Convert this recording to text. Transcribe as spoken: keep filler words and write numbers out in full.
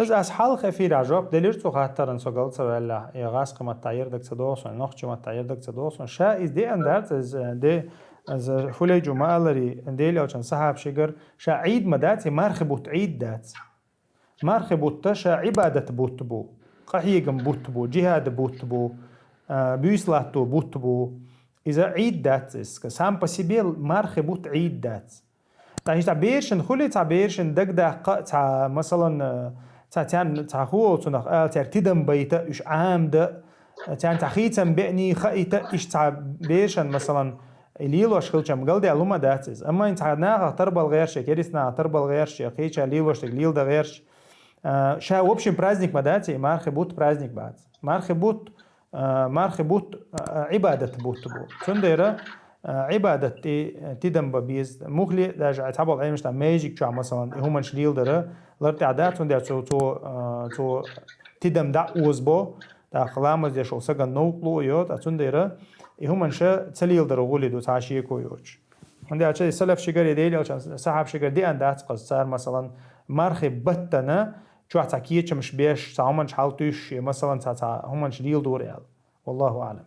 Из ас хьалха эфирехь жоп делира цу хаттарна, со гал ца ваьллехь, я гӀазкхи маттахь ерг ца догӀу суна, нохчи маттахь ерг ца догӀу суна. Ша иза деана дац, иза де, иза Хулейджу ма-аллара, Дела аьллачун сахьабашкара, ша Ӏийд ма дац, и мархи бутт Ӏийд дац. Мархи бутт ша Ӏибадат бутт бу, къахьегам бутт бу, джихӀад бутт бу, а, буьйса латто бутт бу. Иза Ӏийд дац, иза сам по себе мархи бутт Ӏийд дац. Ткъа иштта берашна хуьлий, цхьа берашна дагадаккха, цхьа, масалан, цхьа царна, цхьа хӀу олу цунах ала, цаьрга тидам байта, уьш Ӏамадан, царна цхьа хийцам беъний хаийта, иштта цхьа берашна, масалан, и лелош хилчам галдаьлла хӀума дац иза. Амма и цхьа нахах тарбала гӀерташ, керста нахах тарбала гӀерташ, кхеча лелош дерг леладан гӀерташ, а, ша, в общем, праздник ма дац, и мархи бутт праздник бац. Мархи бутт, а, мархи бутт, а, Ӏибадат бутт бу. Цундела, а, Ӏибадат тӀе тидам бан беза. Муххале а даже цхьаболу Ӏеламнаха межиг чохь, масалан, и хӀуманаш леладар лар тӀехь дац, цундела цо, цо, а, цо тидам дӀа а озабо, тӀаккха ламаз деш волу сагана новкъарло а йо, ткъа цундела и хӀуманаш ца леладар гӀули ду, цхьа шеко йоцуш. ХӀунда аьлча и салафашкара, и Дела аьллачун сахьабашкара деана дац кхуза, цара, масалан, мархи баттана чохь цхьа кечамаш беш, цхьа хӀуманаш хьалтуьйсуш, я, масалан, цхьа, цхьа хӀуманаш леладора аьлла. Валлаху аӀлам.